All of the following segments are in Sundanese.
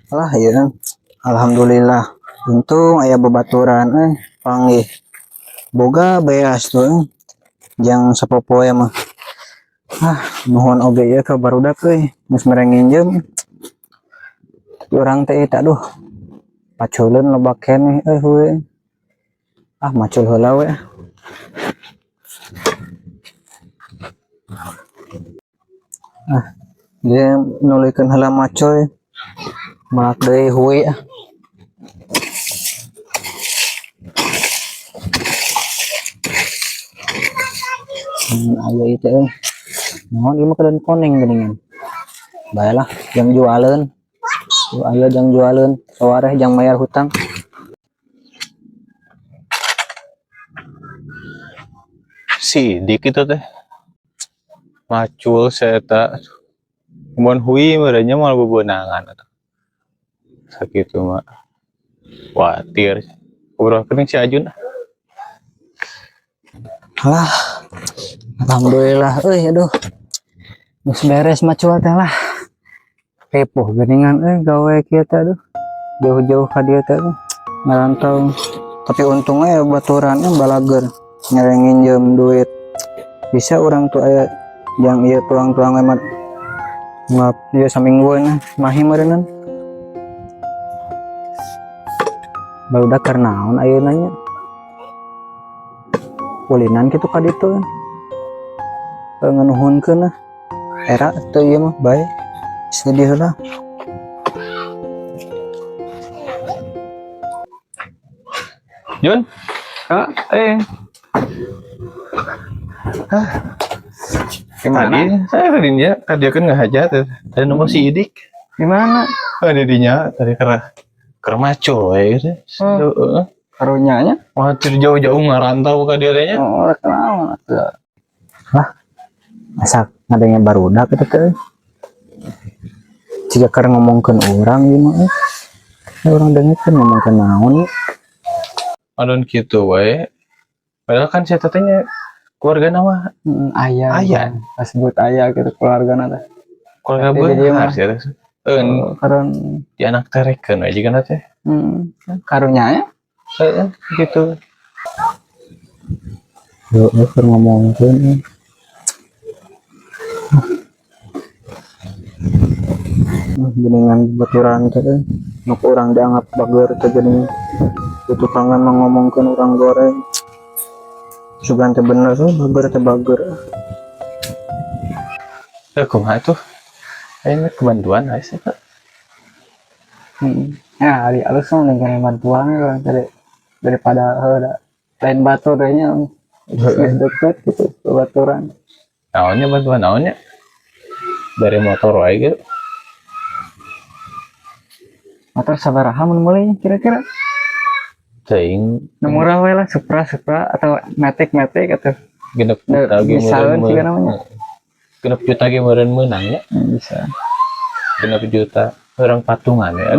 Lah ya, alhamdulillah. Untung aya babaturan panggih. Boga beas tuh jang sapopoe mah. Ah, nuhun oge ieu ka barudak euy, geus mere nginjem. Tapi urang teh teh aduh. Paculeun loba keneh euy huy. Ah, macul heula we. Ah, dia nuluykeun heula macul. Malak deui huy ah. Aya ieu teh euy. Naon ieu mah kedan koneng geuningan. Bae lah jang jualeun. Tuh aya jang jualeun, sawareh jang mayar hutang. Si Dik itu teh macul saya tak mun hui merenya malah bebenangan atuh. Sakitu mah khawatir ngobrol kening si Ajun. Lah, alhamdulillah euy aduh. Geus beres macul teh lah. Ripuh geuningan euy gawe kieu teh aduh. Jauh-jauh ka dieu teh aduh. Ngarantau. Tapi untungnya ya baturan balager nyere nginjem duit. Bisa orang tuh aya yang ieu tuang-tuang emat ngap ieu samingguan mahi meureunnan. Barudak keur naon ayeuna nya? Ulinan kitu ka ditu. Nganuhunkeun lah. Era teu ieu mah bae. Sedih heula. Jun? Ah, Hah? Gimana? Tadi saya tadinya tadi kan nggak hajat tadi nunggu si Idik. Gimana? Oh, didinya tadi karena macul we gitu. Oh. Heeh. Karunyanya? Wah, jauh-jauh ngarantau ka dieu nya. Oh, rek naon atuh. Lah, masa ngadenge barudak kitu teh. Jiga keur ngomongkeun urang ieu mah euy. Urang dengekeun ngomongkeun naon ieu. Adon kitu we. Padahal kan saya tetehnya keluarga nama Ayah. Ayah. Sebut ayah gitu keluarga teh. Keluarga Tapi jadi beunghar mah. sih teh. Eun Oh, karun di anak terekeun we jiga teh. Karunyanya? Heeh, gitu. Heeh, keur ngomongkeun euy. Geuningan baturan teh euy. Nu ku urang dianggap bager teh geuning. Tutukangan mah ngomongkeun urang goreng. Sugan teh bener tuh bager teh bager. Kumaha tuh? Ayeuna kebantuan aya sih, Pak. Ya, ari alus mah dengan bantuan ya, daripada heuh lain batur teh nya. Geus deket gitu baturan. Naonnya bantuan naonnya? Dari motor wae gitu. Motor sabaraha mun meuli kira-kira? Teuing. Nu murah we lah, Supra Supra atau Matic Matic atau 6 juta ge misalnya meureun juga namanya. 6 juta ge meureun meunang nya. Bisa. 6 juta orang patungan ya.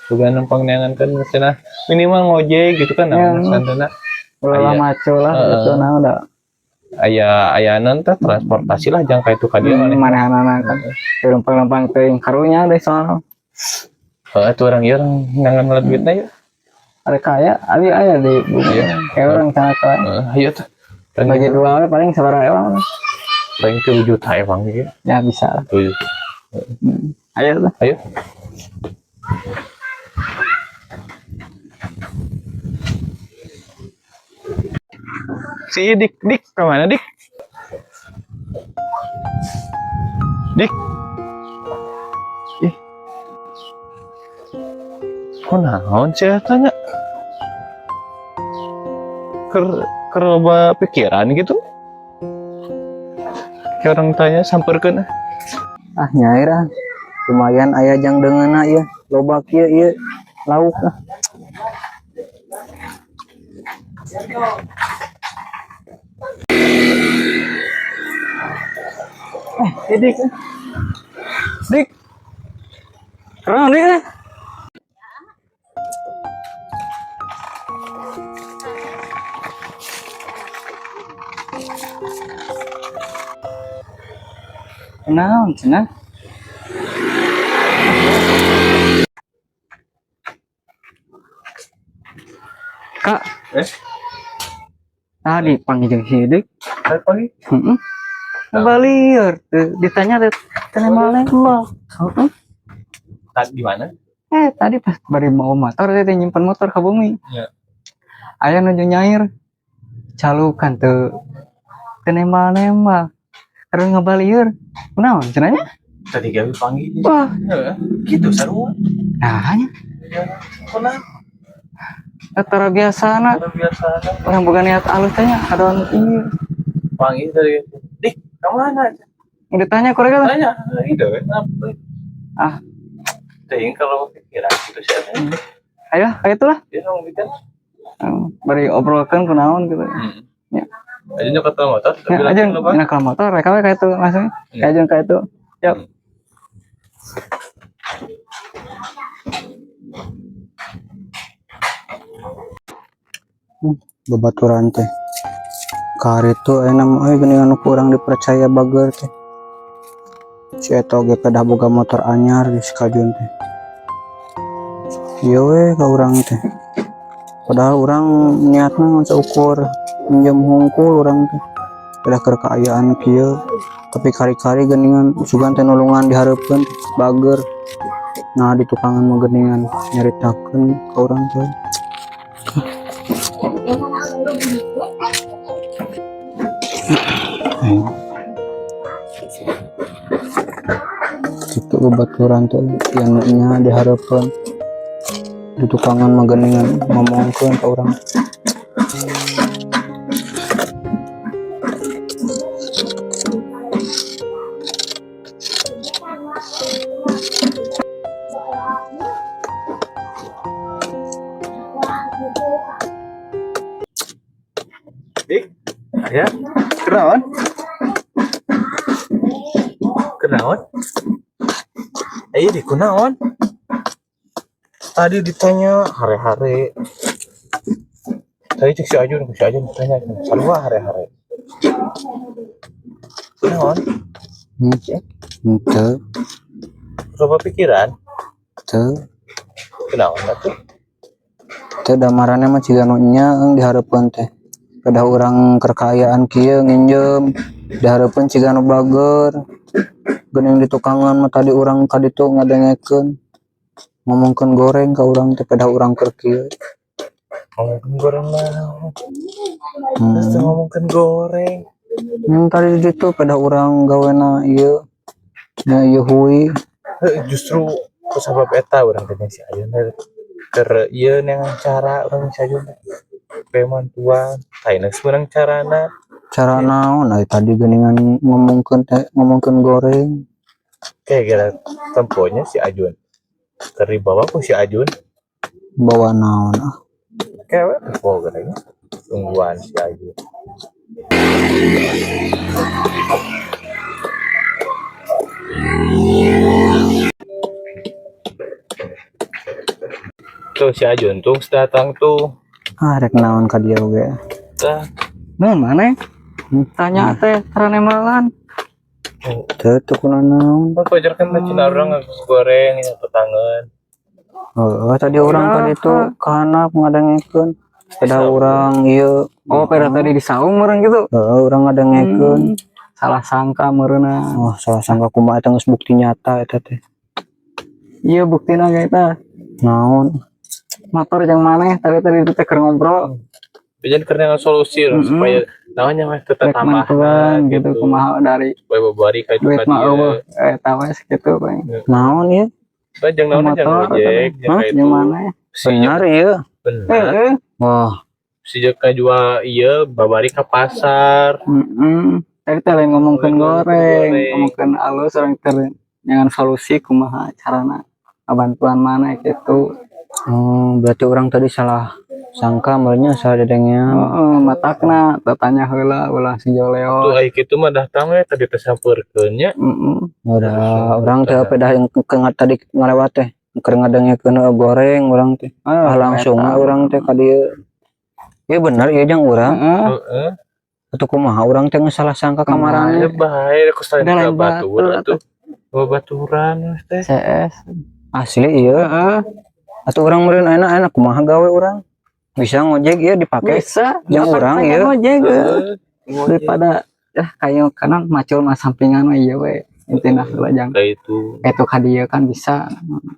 Juga numpang neangan kan cenah minimal ngojek gitu kan Ya. naon santana. Ulah Aya. maco lah Heeh. gitu nah udah. Aya aya non teh transportasi lah jang ka itu ka dieu maneh. Manehanana kan. Lempang-lempang teuing karunya deh soal. Heeh, tuh orang ieu orang ngangan ngeliat duitna yeuh. Ada kaya, abi aya di bumi. Iya. Kayak orang sana kaya. Heeh, ayo tuh. Bagi dua we paling sabaraha ewang. Paling 7 juta ewang gitu. Ya bisa lah. 7. Ayo tuh. Ayo. Si Dik, Dik kemana Dik? Dik. Ih. Kok naon sih tanya? Ker loba pikiran gitu. Kayak orang tanya samperkeun ah. Ah nyair ah. Lumayan aya jang deungeunna ieu. Loba kieu ieu lauk ah. Dik. Dik. Keren dik. Naon cenah? Kak. Eh? Tadi panggil jeung sidik. Tadi pagi. Heeh. Balieur tuh ditanya teh teh nembak. Heeh. Tadi di mana? Eh, tadi pas bari mau motor teh nyimpen motor ke bumi. Ya. Aya nuju nyair. Calukan tuh. Teu nembak-nembak. Karena ngabalieur. Kunaon cenah nya? Tadi gawe panggil. Wah, Heeh. Gitu sarua. nah nya Ya, kunaon? Antara biasana Luar biasa. orang bukan niat alus teh nya kadon ieu. Panggil tadi. Dik, ke mana? Ditanya kurang kan? Tanya, itu kenapa? Ah. Ting kalau pikiran gitu sih. Ayo, kayak itulah. Dia ngomong gitu. Bari obrolkeun kunaon gitu. Ya. Aja nyokot motor, Ya, aja enak kalau motor, rek we kayak itu langsung. Ya. Kayak kayak itu. Yuk. Babaturan teh karitu ayeuna mah euy geuningan nu kurang dipercaya bager teh si eta oge pedah boga motor anyar di Sikajun teh ieu we ka urang teh, padahal urang niatna ngan saukur minjem hungkul. Urang teh pedah keur kaayaan kieu, tapi kari-kari geuningan sugan teh nulungan dihareupeun bager. Nah, di tukangan mah geuningan nyaritakeun ka urang teh. Ayo. Gitu babaturan teh yang nya dihareupeun, di tukangan mah geuningan ngomongkeun ka urang. Dik, ya, kenaon? Kenaon? Eh, di kunaon? Tadi ditanya hare-hare. Tadi cek si Ajun tanya, sarua hare-hare. Kunaon? Henteu. Berubah pikiran? Teu. Kunaon atuh? Teu da marane mah ciga nu nya eung dihareupeun teh. Pedah urang keur kaayaan kieu nginjem dihareupeun ciga nu bager. Geuning di tukangan mah tadi urang ka ditu ngadengekeun ngomongkeun goreng ka urang teh pedah urang keur kieu. Ngomongkeun goreng naon? Terus ngomongkeun goreng. Tadi di ditu pedah urang gawena ieu nya ieu hui. Heuh, justru ku sabab eta urang teh si Ajun teh keur ieu neangan cara urang si Ajun teh. Bantuan, tah geus meunang carana. Cara naon ai tadi geuningan ngomongkeun teh ngomongkeun goreng. Kayak gara temponya si Ajun. Keur dibawa ku si Ajun. Bawa naon ah? Kayak we tempo gorengnya. Tungguan si Ajun. Tuh si Ajun tuh datang tuh. Ah, rek naon ka dieu oge. Tah, Nah, mana? Tanya teh tara nembalan. Teu teu kunaon naon. Apa pajar kan cenah urang goreng ya petangan. Heeh, tadi urang ka ditu ka handap ngadengekeun. Pedah urang ieu. Oh, pada tadi di saung meureun gitu. Heeh, urang ngadengekeun. Salah sangka meureunna. Oh, salah sangka kumaha, eta geus bukti nyata eta teh. Iya, buktina ge eta. Naon? Motor yang maneh tadi tadi itu teh keur ngobrol. Jadi keur neangan solusi urang supaya naonnya mah tetap Rek tambah mantuan gitu kumaha dari supaya babari ka itu duit ka mah dieu. eueuh eta we gitu paling. Naon ieu? Bah, jeung naon jeung Motor, ojek, jeung Hah? ka itu. Yang mana? Si Benar ieu. bener. Heeh. Wah, Si jeung jual ieu babari ka pasar. Heeh. Tadi teh lain ngomongkeun Ngomongkeun goreng, goreng. ngomongkeun alus urang teh jangan solusi kumaha carana bantuan mana gitu. Oh, berarti urang tadi salah sangka meureunnya, salah dedengean. Heeh, matakna tatanya heula ulah si Tuh Joleo. ai kitu mah datang we tadi teh sampeurkeun nya. Heeh. Udah, urang teh pedah yang ke tadi ngalewat teh keur ngadengekeun heueuh goreng urang teh. Ah, langsung we urang teh ka dieu. Ieu bener ieu jeung urang. Heeh. Heeh. Atuh kumaha urang teh geus salah sangka kamarana? Ya bae ku Udah lain lain batur batur atuh. Babaturan teh. CS. Asli ieu. Heeh. Atuh urang meureun enak-enak kumaha gawe urang? Bisa ngojek ya dipakai. Bisa. Yang urang, ya. Ngojek. Heeh, ngojek. Daripada ya kayak karena macul mah sampingan mah iya we. Intina heula jang. Kayak itu. Itu ka dieu kan bisa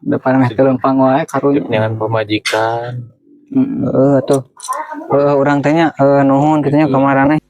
daripada meh teu lempang wae karunya. Neangan pamajikan. Heeh. Heeh tuh. Heeh, urang teh nya nuhun kitu nya kamarana.